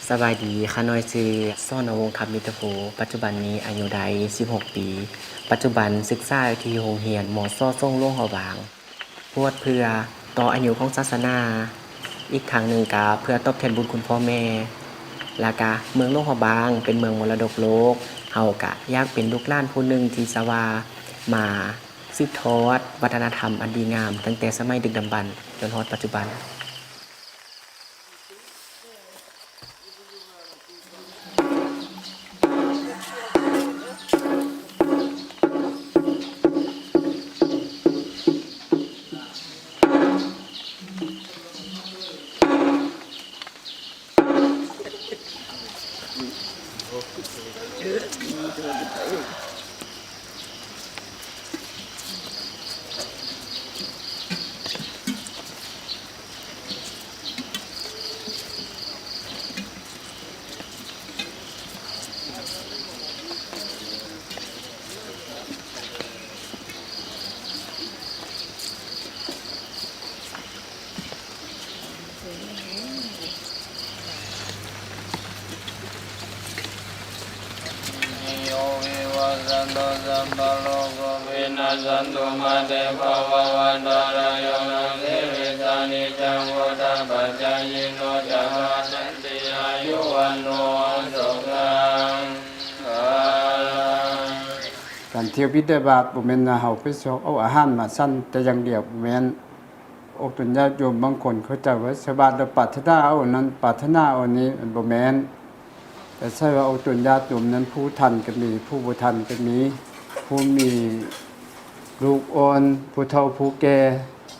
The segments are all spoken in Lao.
ສະບາຍດີ, ຂ້ານ້ອຍຊື່ ສອນະວົງ ຄຳມິດຕະພູ, ປັດຈຸບັນນີ້ອາຍຸໄດ້ສິບຫົກປີ, ປັດຈຸບັນສຶກສາຢູ່ທີ່ໂຮງຮຽນ ມສ ສົງຫຼວງພະບາງ. ບວດເພື່ອຕໍ່ອາຍຸຂອງສາສະໜາ, ອີກທາງໜຶ່ງກະເພື່ອຕອບແທນບຸນຄຸນພໍ່ແມ່, ລະກະເມືອງຫຼວງພະບາງເປັນເມືອງມໍລະດົກໂລກ, ເຮົາກະຢາກເປັນລູກຫຼານຜູ້ໜຶ່ງທີ່ສະວ່າມາສືບທອດວັດທະນະທຳອັນດີງາມ ຕັ້ງແຕ່ສະໄໝດຶກດຳບັນຈົນຮອດປັດຈຸບັນ. ໂຍວິວັດສັນຕຸ ສັບພະໂລໂກວິນັດສັນຕຸ ມາເຕພະວະວັນຕະລາໂຍ ນາເສວິສານິ ຈັງ ພຸດທະປັດຈາຍິໂນ ຈັກ ລັກຂັນຕິ ອາຍຸ ວັນໂນ ສຸຂັງ ພະລັງ. ການທ່ຽວບິນທະບາດບໍ່ແມ່ນວ່າເຮົາໄປຊອກເອົາອາຫານມາສັນແຕ່ຢ່າງດຽວ, ບໍ່ແມ່ນ. ອອກຕົນຍາດໂຍມບາງຄົນເຂົ້າໃຈວ່າໃສ່ບາດແລ້ວປາດຖະໜາເອົານັ້ນ ປາດຖະໜາເອົານີ້, ມັນບໍ່ແມ່ນ. ແຕ່ໃສ່ວ່າອອກຕົນຍາດໂຍມນັ້ນ ຜູ້ທັນກໍມີ ຜູ້ບໍ່ທັນກໍມີ, ຜູ້ມີລູກອ່ອນ ຜູ້ເຖົ້າຜູ້ແກ່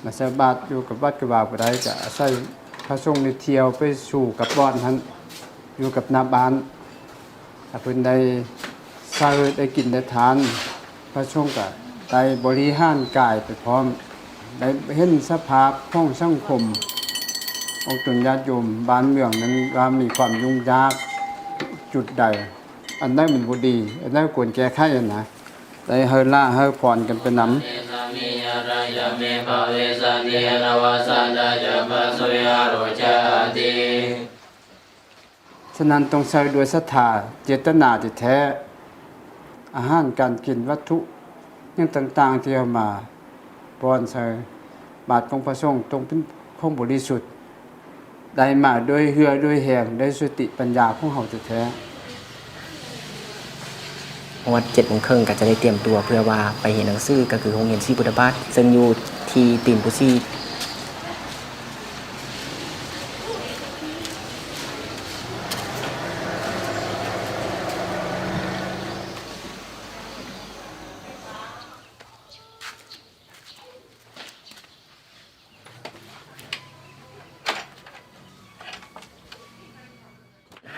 ມາໃສ່ບາດຢູ່ກັບວັດກັບວາບໍ່ໄດ້, ກໍອາໄສພະສົງນີ້ທ່ຽວໄປສູ່ກັບບ່ອນຫັ້ນ ຢູ່ກັບໜ້າບ້ານ. ຖ້າເພິ່ນໄດ້ໃຊ້ໄດ້ກິນໄດ້ທານ, ພະສົງກະໄດ້ບໍລິຫານກາຍໄປພ້ອມ, ໄດ້ເຫັນສະພາບຂອງສັງຄົມ ຂອງຕົນຍາດໂຍມບ້ານເມືອງນັ້ນວ່າມີຄວາມຫຍຸ້ງຍາກຈຸດໃດ, ອັນໃດມັນບໍ່ດີ, ອັນໃດຄວນແກ້ໄຂຫັ້ນນະ, ໄດ້ເຮີລາເຮີພອນກັນໄປນຳ. ສະນັ້ນຕ້ອງໃຊ້ດ້ວຍສັດທາເຈດຕະນາແທ້ໆ, ອາຫານການກິນ ວັດຖຸຫຍັງຕ່າງໆ ທີ່ເຮົາມາປ້ອນໃສ່ບາດຂອງພະສົງ ຕ້ອງເປັນຂອງບໍລິສຸດ, ໄດ້ມາດ້ວຍເຫື່ອດ້ວຍແຮງ ດ້ວຍສະຕິປັນຍາຂອງເຮົາແທ້ໆ. ຮອດເຈັດໂມງເຄິ່ງກໍຈະໄດ້ຕຽມຕົວເພື່ອວ່າໄປຮຽນໜັງສື ກໍຄືໂຮງຮຽນສີບຸດທະບາດ ເຊິ່ງຢູ່ທີ່ຕີນພູສີ.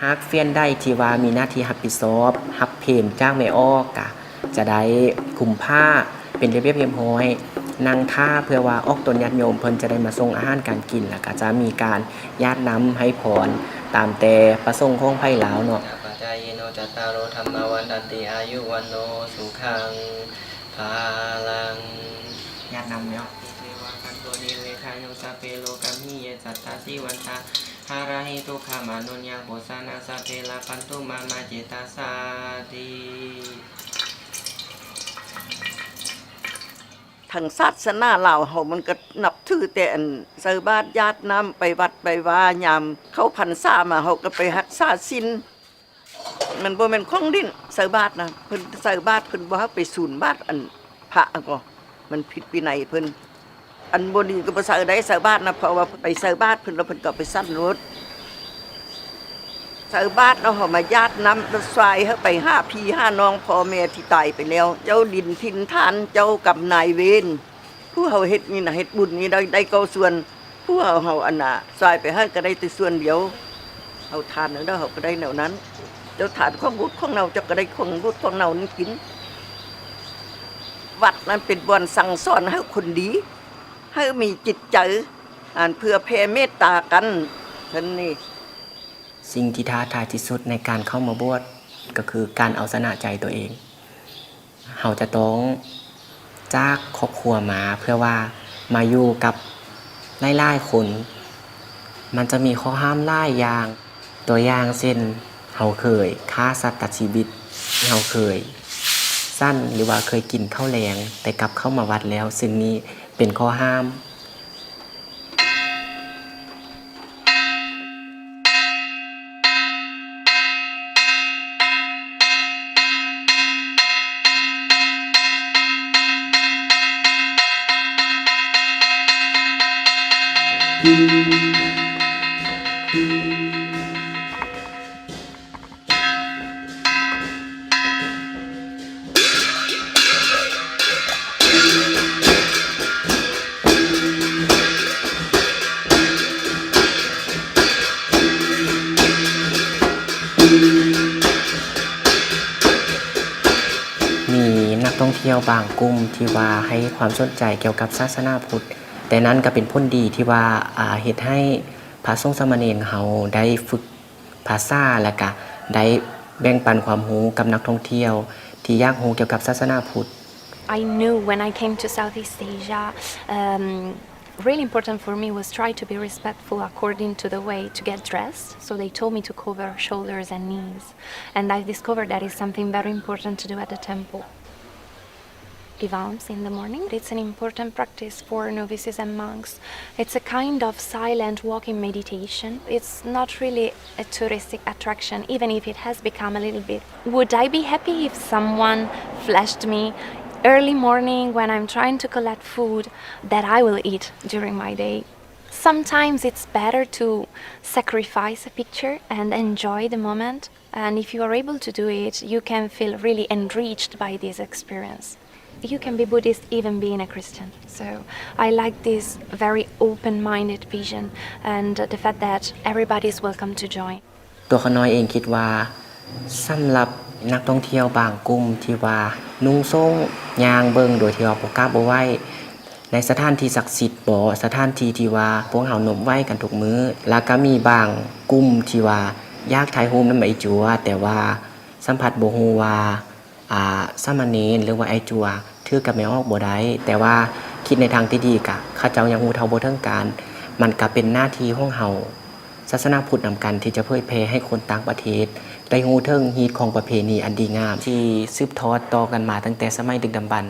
ຫາກເຟນໃດທີ່ວ່າມີໜ້າທີ່ຮັບຜິດຊອບ ຮັບເພນຈາກແມ່ອອກ ກະຈະໄດ້ຄຸມຜ້າເປັນລະບຽບຮຽບຮ້ອຍ ນັ່ງຖ້າເພື່ອວ່າອອກຕົນຍາດໂຍມເພິ່ນຈະໄດ້ມາສົ່ງອາຫານການກິນ ແລ້ວກະຈະມີການຢາດນ້ຳໃຫ້ພອນຕາມແຕ່ປະສົງຂອງໃຜລາວເນາະ. ປັດຈາຍິໂນ ຈັດຕາໂລ ທຳມາ ວັນຕັນຕິ ອາຍຸ ວັນໂນ ສຸຂັງ ພະລັງ. ຍາດນ້ຳແລ້ວ. ເທວະ ຄັນໂທ ເນເວ ທະໂຍ ສັບເພ ໂລກາມິ ເຢ ສັດຕາ ຊີວັນຕາ ຫາຣະຫິ ທຸກຂະມານຸຍັງ ປຸຊານັງ ສັບເພ ລະພັນຕຸ ມາ ມາ ຈິດຕາ ສາທິ. ທາງສາສະໜາລາວເຮົາມັນກໍນັບຖືແຕ່ອັນໃສ່ບາດຢາດນ້ຳ ໄປວັດໄປວາ, ຍາມເຂົ້າພັນສາມາ ເຮົາກໍໄປຮັກສາສິນ. ມັນບໍ່ແມ່ນຂອງຫຼິ້ນ ໃສ່ບາດນະ, ເພິ່ນໃສ່ບາດ ເພິ່ນບໍ່ໃຫ້ໄປສູນບາດອັນພະກໍ ມັນຜິດວິໄນເພິ່ນ. ອັນບໍ່ດີກໍບໍ່ໃສ່ໄດ້ ໃສ່ບາດນະ, ເພາະວ່າໄປໃສ່ບາດເພິ່ນ ແລ້ວເພິ່ນກໍເອົາໄປສັນໂລດ. ໃສ່ບາດແລ້ວເຮົາມາຢາດນ້ຳ ແລ້ວສວາຍໃຫ້ໄປຫາພີ່ຫານ້ອງພໍ່ແມ່ທີ່ຕາຍໄປແລ້ວ, ເຈົ້າດິນຖິ່ນຖານ, ເຈົ້າກຳນາຍເວນ. ຜູ້ເຮົາເຮັດນີ້ນະ ເຮັດບຸນນີ້ໄດ້ ໄດ້ເກົ້າສ່ວນ, ຜູ້ເຮົາ ເຮົາອັນນ່າ ສາຍໄປໃຫ້ກໍໄດ້ແຕ່ສ່ວນດຽວ. ເຮົາທານແນວໃດ ເຮົາກໍໄດ້ແນວນັ້ນ. ເຈົ້າທານຂອງບູດຂອງເນົ່າ ເຈົ້າກໍໄດ້ຂອງບູດຂອງເນົ່ານັ້ນກິນ. ວັດນັ້ນເປັນບ່ອນສັ່ງສອນໃຫ້ຄົນດີ ໃຫ້ມີຈິດໃຈ ອັນເພື່ອແຜ່ເມດຕາກັນ ເທົ່ານີ້. ສິ່ງທີ່ທ້າທາຍທີ່ສຸດໃນການເຂົ້າມາບວດ ກໍຄືການເອົາຊະນະໃຈຕົວເອງ. ເຮົາຈະຕ້ອງຈາກຄອບຄົວມາ ເພື່ອວ່າມາຢູ່ກັບຫຼາຍໆຄົນ, ມັນຈະມີຂໍ້ຫ້າມຫຼາຍຢ່າງ, ແ ຕົວຢ່າງເຊັ່ນ ເຮົາເຄີຍຂ້າສັດຕັດຊີວິດ, ເຮົາເຄີຍສັນ ຫຼືວ່າເຄີຍກິນເຂົ້າແລງ ແຕ່ກັບເຂົ້າມາວັດແລ້ວ, ຊຶ່ງນີ້ເປັນຂໍ້ຫ້າມ. ມີນັກທ່ອງທ່ຽວບາງກຸ່ມທີ່ວ່າໃຫ້ຄວາມສົນໃຈກ່ຽວກັບສາສະໜາພຸດ, ແຕ່ນັ້ນກໍເປັນຜົນດີທີ່ວ່າ ອາ ເຮັດໃຫ້ພະສົງສາມະເນນເຮົາໄດ້ຝຶກ ພາສາ ແລະກະໄດ້ແບ່ງປັນຄວາມຮູ້ກັບນັກທ່ອງທ່ຽວທີ່ຢາກຮູ້ກ່ຽວກັບສາສະໜາພຸດ. I knew when I came to Southeast Asia, um, really important for me was try to be respectful according to the way to get dressed. So they told me to cover shoulders and knees. And I discovered that is something very important to do at the temple. Give alms in the morning. It's an important practice for novices and monks. It's a kind of silent walking meditation. It's not really a touristic attraction, even if it has become a little bit. Would I be happy if someone flashed me early morning when I'm trying to collect food that I will eat during my day? Sometimes it's better to sacrifice a picture and enjoy the moment. And if you are able to do it, you can feel really enriched by this experience. You can be Buddhist even being a Christian. So I like this very open-minded vision and the fact that everybody is welcome to join. ຕົວຂ້ານ້ອຍເອງຄິດວ່າ ສຳລັບນັກທ່ອງທ່ຽວບາງກຸ່ມທີ່ວ່ານຸ່ງໂສ້ງຍ່າງເບິ່ງໂດຍທີ່ວ່າບໍ່ກາບບໍ່ໄຫວ້ ໃນສະຖານທີ່ສັກສິດບໍ ສະຖານທີ່ທີ່ວ່າພວກເຮົານົບໄຫວ້ກັນທຸກມື້, ລະກະມີບາງກຸ່ມທີ່ວ່າຢາກຖ່າຍຮູບນຳໄອຈົວ ແຕ່ວ່າສຳພັດບໍ່ຮູ້ວ່າ ອາ ສາມະເນນ ຫຼືວ່າໄອຈົວຖືກັບແມ່ອອກບໍ່ໄດ້, ແຕ່ວ່າຄິດໃນທາງທີ່ດີກະ ເຂົາເຈົ້າຍັງຮູ້ເທົ່າບໍ່ເຖິງການ, ມັນກະເປັນໜ້າທີ່ຂອງເຮົາ ສາສະໜາພຸດນຳກັນ ທີ່ຈະເຜີຍແຜ່ໃຫ້ຄົນຕ່າງປະເທດໄດ້ຮູ້ເຖິງຮີດຄອງປະເພນີອັນດີງາມ ທີ່ສືບທອດຕໍ່ກັນມາຕັ້ງແຕ່ສະໄໝດຶກດຳບັນ.